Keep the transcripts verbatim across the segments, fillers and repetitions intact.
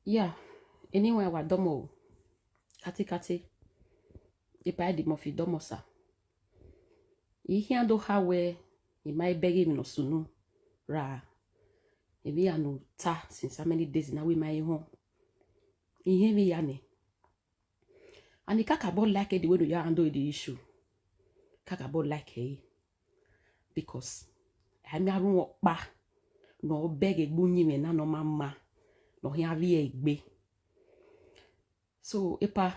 Ya, eni wẹ wa dọmọ o, katekate, Epa Eddie Murphy dọmọ sa. I khian do kha wẹ, I ma bẹghe emwi ne ọ sunu ra, emwi hia ne u ta since how many days na wẹ I ma he họn. I họn emwi hia nẹ. And I kakabọ like the way ne u ya handle the issue. Kakabọ like ẹre. Because a miẹn arhunmwu ọkpa ne ọ bẹghe egbe uyinmwẹ na ne ọ ma ma, ne ọ khian vbiẹ egbe. So, Epa,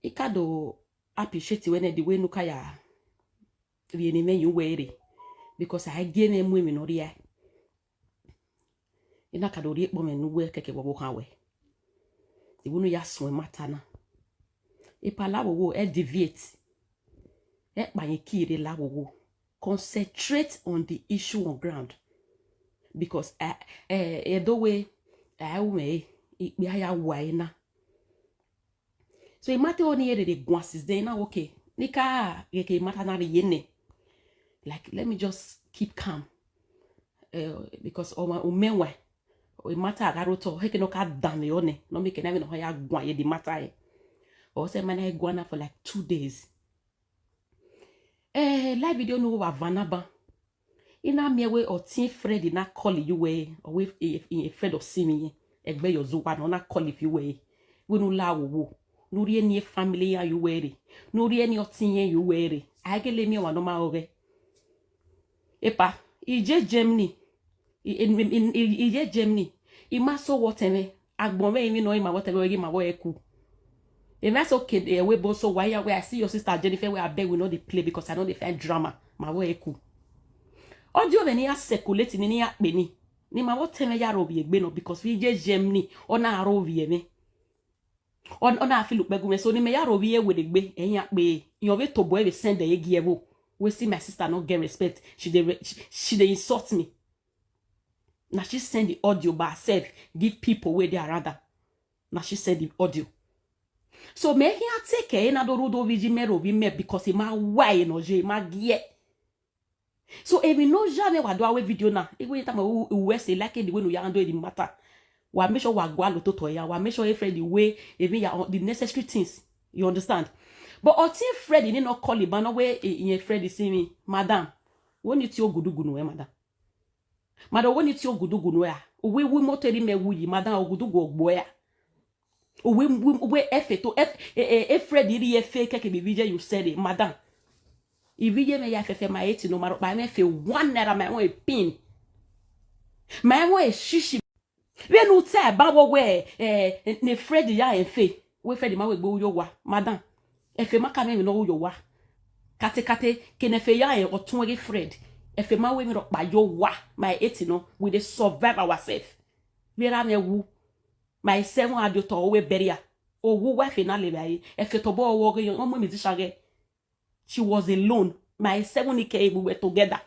I ka do appreciate wẹ nẹ the way ne u ka ya rhie ne imẹ ye uwẹ rre, because a i gie mwẹ mu emwi ne ọ rhia. I na ka do rhie ekpọnmwẹ ne uwẹ kẹkẹ vbe ọvbokhan wẹ. Ivbi unu ya suẹn matter na. Epa, la vbe owo, ẹ deviate. Ẹ kpa yẹn ki rre la vbe owo. Concentrate on the issue on ground. Because, eh, eh, ẹdẹ wẹ, eh, u mwẹ, ikpia ya wa ẹre na. So, I ma te ho ne I rherhe guan since then, I na wẹ, okay, ne I ka ghẹ ke matter na rhie nẹ. Like, let me just keep calm. Eh, because ọ ma, u mẹ wa, matter gha rre otọ, ọ khẹke ne ọ ka danmwehọ nẹ, ne ọ miẹn ke na vbe ne ọ ya guan ye the matter ẹre. Ọ sẹ ma na guan na for like two days. Eh, live video ne u wa van na ban. I na miẹn wẹ ọtiẹn Fred na call ye uwẹ, ọ wẹ, eh, eh, Fred ọ sinmwi yẹn, ẹgbẹe ye ọzọ uwa ne ọ na call ye uwẹ, wẹ ne u la vbe owo, ne u rhie eni family iran ye uwẹ rre, ne u rhie eni ọtiẹn iran ye uwẹ rre. A i gele miẹn ọmwa ne ọ ma rọghẹ. Epa, I ye Germany, I, I, I, I, I ye Germany, I ma sẹ owẹ ọtẹn mwẹ, agbọn mwẹ emwi ne ọ i ma vbe ọtẹn mwẹ, ọ i ghi ma vbe ọre ku. Emwa so ke, eh, wẹ ebo so wa ya wẹ, I see your sister Jennifer, wẹ, abeg, we no dey play because I no dey find drama. Ma vbe ọre ku. Ọ di ovbe ne iran circulate ni, ne iran kpe ni, ne I ma vbe ọtẹn mwẹ ya rre ovbi egbe nọ, because vbe I ye Germany, ọ na rre ovbi ẹmwẹ. Ọ, ọ na feel ukpẹ gu mwẹ, so ne imẹ ya rre ovbi ẹre werriegbe, ẹ i yan kpe, irẹn vbe tobọ ẹre vbe send ẹre gie ẹvbo. We see my sister no get respect. She dey re-, she, she dey insult me. Na she send the audio by herself give people wey dey around her. Na she send the audio. So mẹ khian take ẹre na do rre odẹ ovbi iye mẹ rre ovbi mẹ, because I ma wa ẹre ne ọ ye, I ma gie. So emwi ne ọ ya mwẹ wa do a wẹ video na, I wẹ tama u, u wẹ sẹ like the way ne u ya handle the matter. Wa make sure wa gualọ ototọ ya, wa make sure Fred wẹ emwi ya, the necessary things. You understand? But ọtiẹn Fred ni nọ call ban nọ wẹ, eh, irẹn Fred sinmwi, madam, wẹ ne I tie ogudugu nuẹ, madam. Madam, wẹ ne I tie ogudugu nuẹ a? Uwẹ, uwẹ imoto erha mẹ wu yi, madam, ogudugu ọ gbe ẹ a? Uwẹ, uwẹ, uwẹ ẹfe to, ẹf-, e, e, e Fred rhie ẹfe kẹkẹ vbe ivbi iye you said it, madam. Ivbi iye mwẹ ya fẹfẹ, ma i hate nọ, ma rhọkpa mwẹ fe one naira, ma i want a pin. Ma i want a shishi. Vbene u ta ẹban vbe wẹ, eh, ne Fred ya rẹn ẹfe, wẹ Fred ma wẹ egbe ru ye owa, madam. Ẹfe ma ka mwẹ emwi ne ọ ru ye owa. Katekate, ke ne ẹfe ya rẹn ọtuẹn ghe Fred, ẹfe ma wẹ emwi rhọkpa ye owa, ma i hate nọ, we dey survive ourselves. Vbe erha mwẹ wu, ma i sẹ ẹmwẹ a die otọ, ọ wẹ burial. Owu uwa ẹfe na le vbe a re, ẹfe tobọ ọ wẹ ọghe yọ, ọ mu musician ghẹ. She was alone. Ma i sẹ ẹmwẹ ne I ke egbe uwẹ together.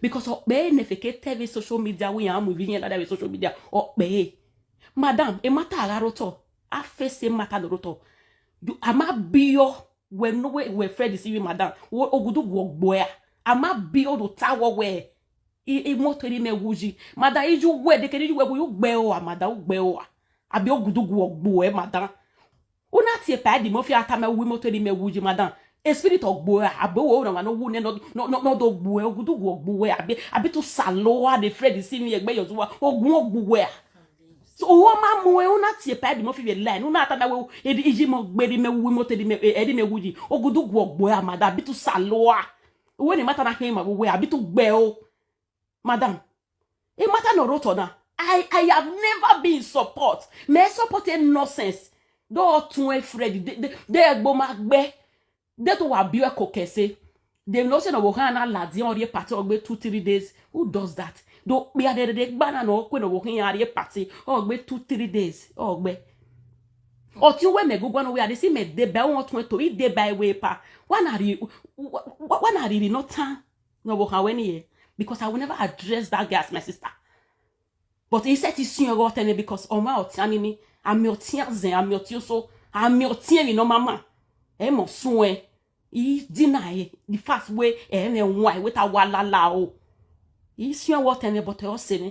Because ọ kpẹre ne ẹfe ke te vbe social media, wẹ iran mu ivbi iye ladian vbe social media, ọ kpẹre. Madam, a matter gha rre otọ, a face a matter nọ rre otọ. You, a ma biẹ wẹ ne wẹ, wẹ Fred sinmwi, madam, wo, ogudugu ọ gbe ẹ a? A ma biẹ do ta wẹ wẹ, I, imoto erha mẹ wu yi, madam, I ye uwẹ, de kene I ye uwẹ wu, u gbe ẹ o a, madam, u gbe ẹ o a? Abi ogudugu ọ gbe ẹ, madam? U na tie Epa Eddie Murphy a tama wẹ imoto erha mẹ wu yi, madam. E spirit ọ gbe ẹ a? Abi owa ne ọ wu nẹ ne ọ, ne ọ, ne ọ do gbe ẹ, ogudugu ọ gbe ẹ, abi, abi te u saloa ne Fred sinmwi, ẹgbẹe ye ọzọ uwa, ogun ọ gbe ẹ a? So, u ma mu ẹn, u na tie Epa Eddie Murphy vbe line, u na tama wẹ, e, I ye imọ gbe erha mẹ wu, imoto erha mẹ, e, erha mẹ wu yi, ogudugu ọ gbe ẹ a, madam, abi te u saloa? Uwẹ ne matter na khian ma vbe uwẹ, abi te u gbe ẹ o? Madam, a matter nọ rre otọ na. I, I have never been in support. Mẹ support a nonsense. Do tuẹn Fred, de, de, de ẹgbo ma gbe. De to wa biẹ ko kẹse. De no se ne ọvbokhan na ladian, ọ rrie party, ọ gbe two, three days. Who does that? Do kpia rherere gba na ne ọ kue ne ọvbokhan iran rrie party, ọ gbe two, three days, ọ gbe. Ọtiẹn uwẹ mẹ guguan ne ọ wẹ a de si mẹ deba, ọ tuẹn to, I deba ẹre wẹ Epa. Wa na rri, wa, wa, wa na rri no tan. Ne ọvbokhan wẹ ni ye, because I will never address that girl as my sister. But I sẹtin suẹn ọghe ọtẹn mwẹ, because ọmwa ọtian nini, a miẹn ọtian zẹn, a miẹn ọtiẹn oso, a miẹn ọtiẹn emwi ne ọ ma ma. Ẹ mọ suẹn, I deny the fact wẹ ẹ mwẹ wan, wẹ te a wa lala o. I suẹn ọghe ọtẹn mwẹ, but ọ sẹ mwẹ.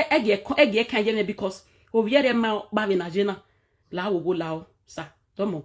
ẹ, ẹgiẹ kọ, ẹgiẹ kan ye mwẹ because ovbi ẹre ma kpa vbe na ye na. La wo wo la o, sir. Dọmọ.